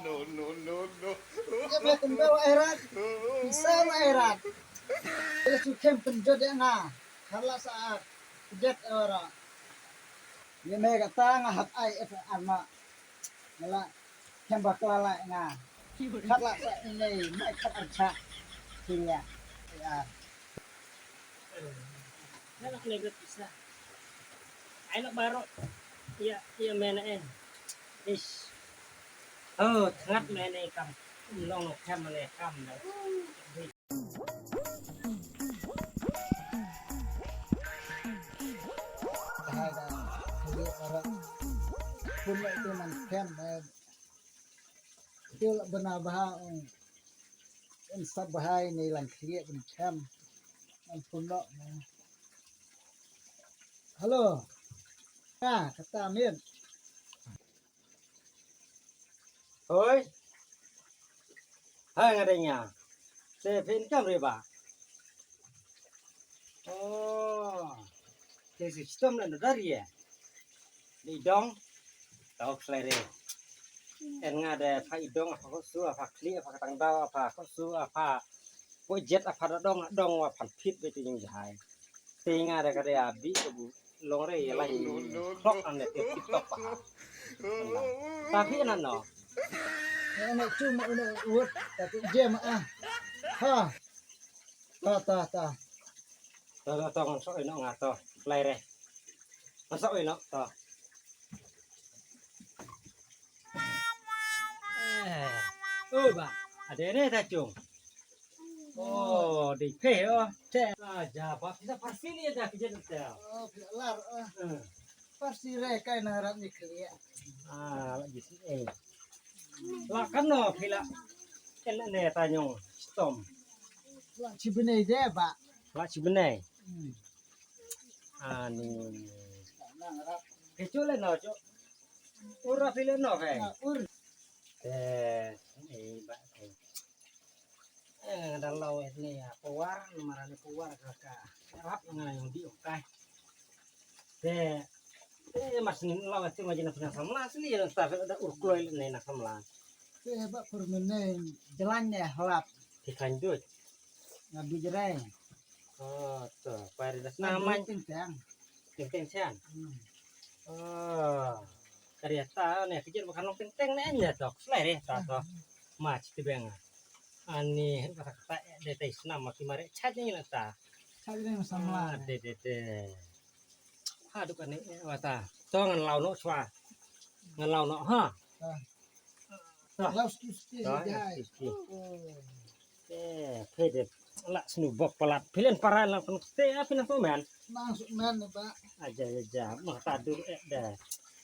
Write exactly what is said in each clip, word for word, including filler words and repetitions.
No, no, no, no. Ïa ba kyndoh ai rat. Sa ai rat. Ïa su khem pynjot ïa nga. Khala sa ak. Jet ora. Ïa me kata nga hap ai F I R ma. Nga la khem bakla la nga. Khat la sa ine mai khat archa. Kilia. Ya. Nalak ne gat pisa. Ai lak baro. Ïa, ïa mena eh. Ish. Oh, thngat mena kam. Long no kam mena kam na. Hai da. Kuli ara. Pun la itu man kam. Til bana baha. Em sap bahai ni lang khlieh ban chem. Ngan phone noh. Hello. Ka kata min. Hoi. Hai nga dei nga. Te phin kam re ba. Oh. Te si stom na dar ye. Dei dong. Tau khlai re. En nga de pha i dong pha ko su pha khlieh pha tang dau pha ko su pha ko jet pha da dong dong wa phan phit be te jing jahai. Te nga de ka de abi ko bu long re ye lai klok an de te TikTok pha. Ta phi na no. Ene chu ma ene ut ta tu jem ah. Ha. Ta ta ta. Ta ta ta ngan sok ino nga to. Khlai re. Ngan sok ino to. Eh. Oh ba. Ade ne ta chung. Oh, dei phe oh. Te. Ah, ja ba pisa parsi ni da kijen te. Oh, pisa lar. Ah. Hmm. Parsi re kai na rat ni khlieh. Ah, lagi si eh. La kan no phi la. Ken ne ta nyong stom. La chi bnei de ba. La chi bnei. Hmm. Ani. Nang rap. Ke chu le no chu. Ur rap le no ke. Na ur. Eh, eh, ba. Eh, da lau eh ni ya. Puar, mara ni puar ka ka. Rap ngai yang di ukai. Te, te mas ni law te ma jina pina samla sini ya ta da ur kloi ne na samla. Te ba permene jalan ne hlap. Ti kan dut. Ngadu jerai. Oh, to, pari das nama. Teng teng. Teng teng sian. Hmm. Oh. Kariata ne kijir ba kan long teng teng ne nya to. Slai re ta to. Ma chi ti beng. Ani hen kata kata de tai snam ma ki mare chat ni na ta. Chat ni samla. Ah, de de de. Ha, duk ani, eh, wata. To ngan lau noh chwa. Ngan lau noh, ha. Ah. To. Lau ski ski. To, jai. Ski ski. Oh. Eh, pede. La snu bok palat. Pilen para la kun te a pina to men. Nang su men ne ba. Aja aja. Ma ta dur eh da.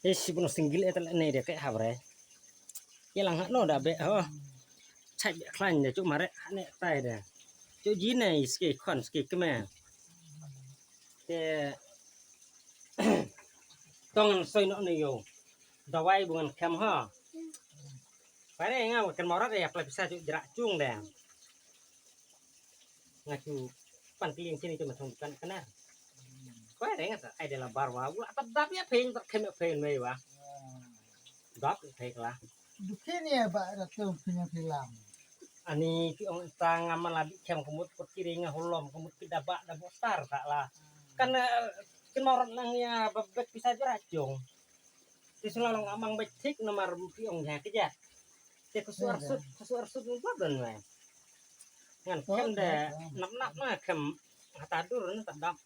Eh, si buno single eh tala ne de ke habre. Ye lang ha no da be ho. Chai be klan de chu mare ne tai de. Chu ji ne ski kon ski kme. Te tong soi no ne yo. Dawai bu ngan khem ha. Pare nga kan morat ya pla pisa chu jra chung de. Nga chu pan kliang chini chu ma thong kan kana. Pare nga ta ai de la barwa ula ta dap ya peng ta khem ya peng mei wa. Dap ya peng la. Dukin ya ba da tong pin ya pilam. Ani ti ong ta nga ma la bi khem kumut kut kiri nga holom kumut ki da ba da bo star ta la. Kan, eh, kin morat nang ya ba bek pisa jra chung. Ti sula long amang bek thik namar ti ong ya kejat. Te kusuar sut, kusuar sut ngan buat don wai. Ngan kem de nap nap na kem hata dur na ta dap.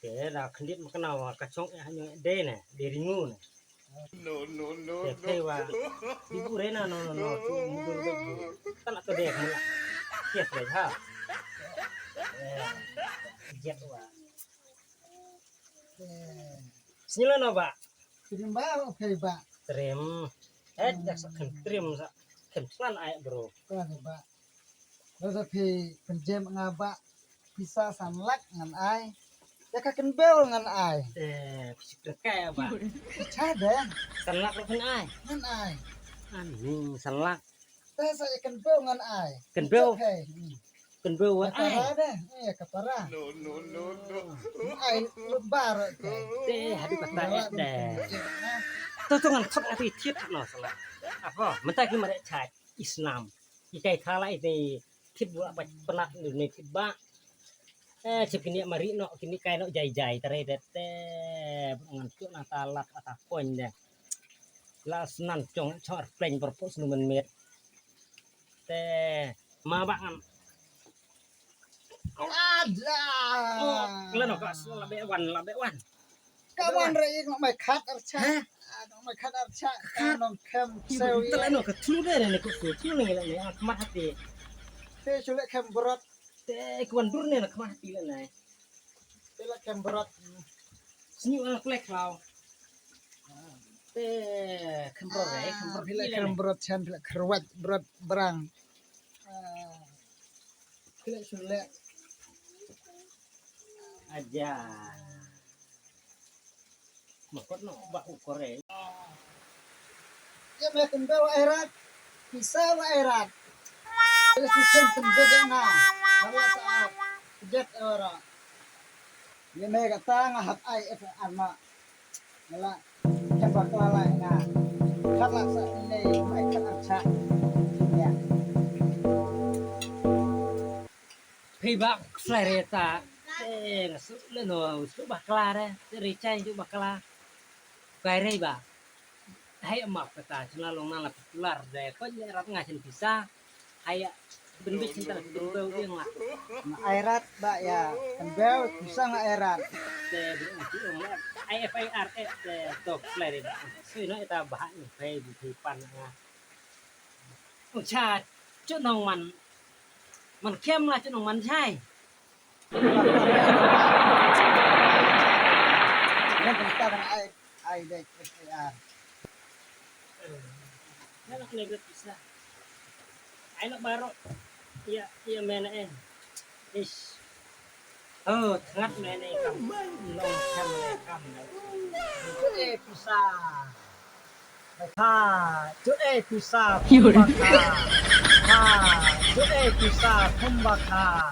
Te da khendit ma kena wa ka chong eh hanyo de ne, de ringu ne. No, no, no, te no. Pei wa di bu re na no, no, no, tu mudur de bu. Tan ato de mula. Kias de ha. Eh, jet wa. Sila no ba. Trim ba, okay ba. Trim. Eh, dak sa khem trim sa khem tlan ai bro. Ka ne ba. Lada phi pynjem nga ba pisa san lak ngan ai. Ya ka kynbew ngan ai. Eh, pisa kynkai ba. Pisa de. San lak ngan ai. Ngan ai. Ani san lak. Te sa ya kynbew ngan ai. Kynbew. Okay. Hmm. Pynbeu wa ai. Para deh, eh, ka para. No, no, no, no. Ai, bar. Te haduh kata eh deh. To to ngan thot ati thiet no sala. Apa? Mynta ki mare chai isnam. Ki kai thala ini thit bula pa penat ni thit ba. Eh, chip kini mari no, kini kai no jai jai tare te te. Ngan tu na talat ata koin deh. La snan chong chor pleng por pos nu men met. Te ma ba ngan. Ada. Oh, lano ka sala be wan, la be wan. Ka wan re ik nok mai khat archa. Hah? Ah, nok mai khat archa. Ka nong kem sew. Te lano ka thlu de ne ko ko thlu ne la ne khmat hati. Te chule kem brot. Te ko wan dur ne la khmat hati la ne. Te la kem brot. Snyu ang klek lau. Te kem brot re, kem brot. Pila kem brot chan pila khrwat brot brang. Ah, pila chule. Aja. Makot no ba u kore. Ya me kembe wa erat. Pisa wa erat. Pila susun kembe de nga. Hala saat. Jet ora. Ya me kata nga hap ai F I R ma. Hala. Kemba kala lai nga. Kala sa ne mai kala cha. Ya. Phi ba kflare ta. Eh, nga su le no, su ba kla re, te re chai su ba kla. Kai re ba. Hai ma kata chna long na la popular de, ko le rat nga chen pisa. Hai bin bi chen ta bin beu ding la. Nga ai rat ba ya, kan beu pisa nga ai rat. Te bin ti ong le, ai F I R e te to kflare ba. Sui no ita ba ni pai bi pan nga. Ong cha, chu nong man. Man kem la chu nong man chai. Ngan pynta dang ai, ai dek F I R. Ngan nak negra pisa. Ai nak baru. Iya, iya mena eh. Ish. Oh, thngat mena eh kam. Long kam eh kam. Eh, pisa. Ha, chu e pisa khum ba kha. Ha, chu e pisa khum ba kha.